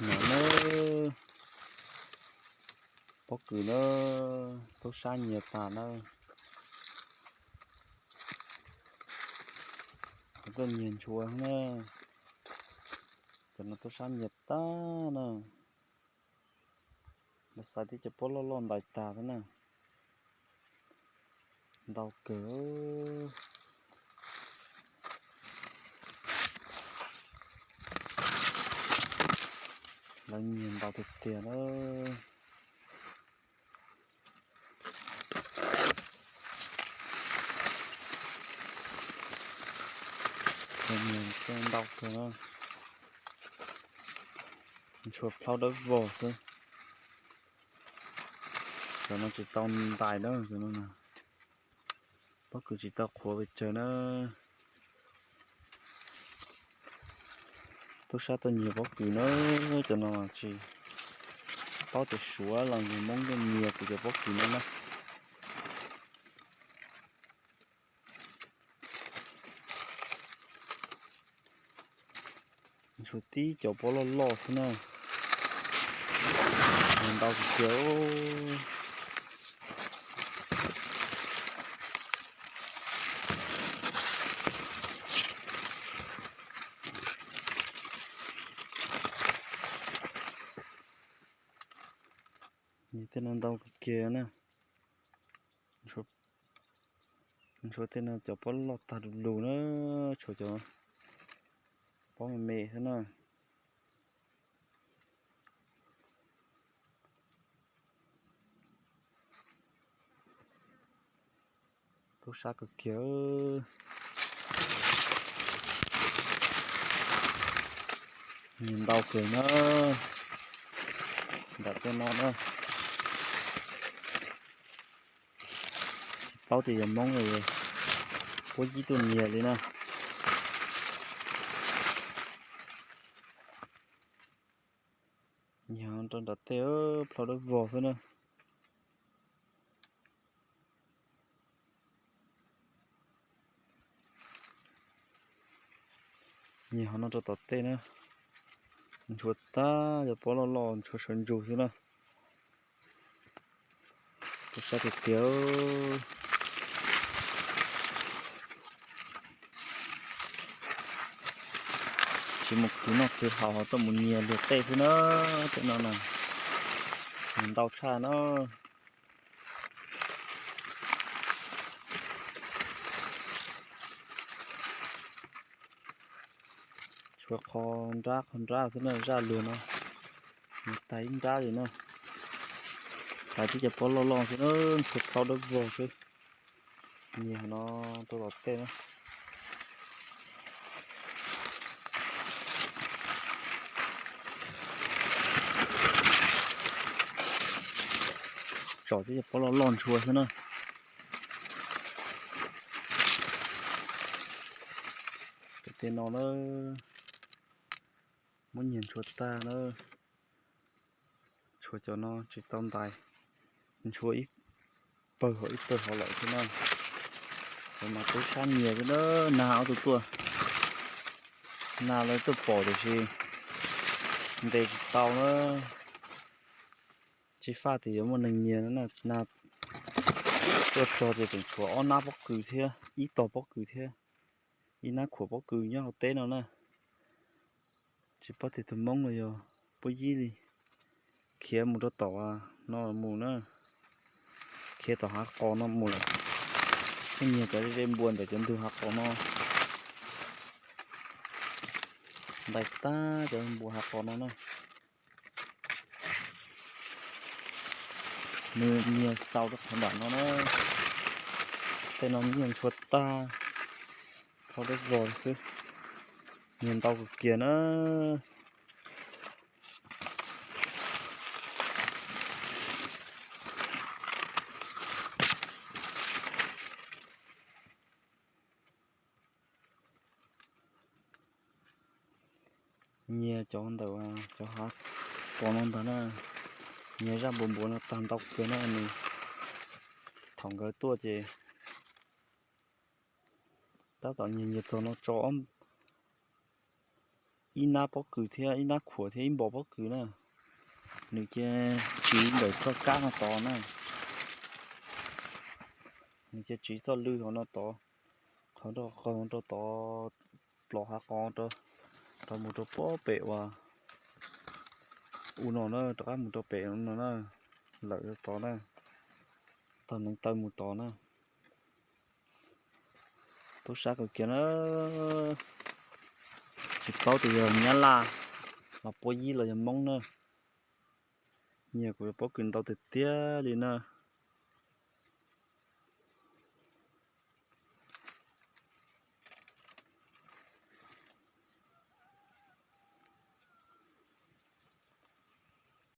No na, pob kws na, tub sab nyiag tas na. Kuv tuaj nyiag ntshua na, cov no tub sab nyiag tag na. Lawv xaiv tib cov pob loj loj ntais tag thiab na. Ntau kawg. Lawv nyiag ntau tiag tiag na. Lawv nyiag ntau kawg na. Ntshua plhaub dawb vog xwb. Cov no tsis tau ntais na, cov no na. Pob kws tsis tau qhuav pes tsawg na. Tub sab tuaj nyiag pob kws na, cov no tsis paub tias Suav los yog Hmoob tuaj nyiag kuv cov pob kws no na. Ntshua tib cov pob loj loj xwb na. Nyiag ntau tiag tiag. Nyiag tej no ntau kawg kiag na. Ntshua tej no cov pob loj tag lus lus na, tshuav cov pob me me xwb na. Tub sab kawg kiag. Nyiag ntau kawg na. Nram tej no na. Tsis paub tias yog Hmoob los puab yib tuaj nyiag li na. Nyiag rau nram tej plhaub dawb vog xwb na. Nyiag hov no rau tom tej na. Ntshua tag cov pob loj loj ntshua sawv ntsug xwb na. Tub sab tiag tiag. Tsis mus khwv noj khwv haus ho tuaj mus nyiag luag tej xwb na. Tej no na, nyiag ntau tshaj na. Tshuav qhov nrab qhov nrab xwb na, zaj luag no, nyiag tag ib nrab li na. Xaiv tib cov pob loj loj xwb na, tshuav plaub dawb vog xwb. Nyiag no rau tom tej na. Tsom tib cov pob loj loj ntshua xwb na. Tej no na, muab nyiag ntshua tag na. Tshuav cov no tsis tau ntais, ntshua ib pawg hauv ib pawg hauv lawm xwb na. Cov no tub sab nyiag xwb na, nag ob tug tuaj, nag lawv tuaj pom tiam sis ntes tsis tau na. Tsis faj tias yuav muaj neeg nyiag na, nag tuaj txog ces tseem tshuav ob nab pob kws thiab ib tog pob kws thiab ib nab khuam pob kws nyob hauv teb no na. Tsis paub tias tus Hmoob los yog puab yib li khiav mus rau tom no mus na, khiav tom hav qos no mus lawm. Nyiag cov ze npua ntawm cov ntug hav qos no, ntais tag cov npua hav qos no na. Nws nyiag xaus rau qhov nram no na. Tej no nyiag ntshua tag, thaub dawb vog xwb, nyiag ntau kawg kiag na. Nyiag cov ntawm cov hav qos no ntag na. Nyiag zaj npuas npuas no tag ntau kawg na, nws thaum nkawd tuaj ces tab tom nyiag nyiag txog no tso ob ib nab pob kws thiab ib nab khuam thiab ib npo pob kws na. Nws ces tsiv ntawm txoj kab no tod na. Nws ces tsiv txoj lw hauv no tod, qhov rau qhov rau tod, plos hav qos rau mus rau pob pem uas u no na, rov qab mus rau pem no na, lawm tod na, tog neev taw mus tod na. Tub sab kawg kiag na, tsis paub tias yog nyab laj los puab yib los yog moob na. Nyiam kuv pob kws ntau tiag tiag li na.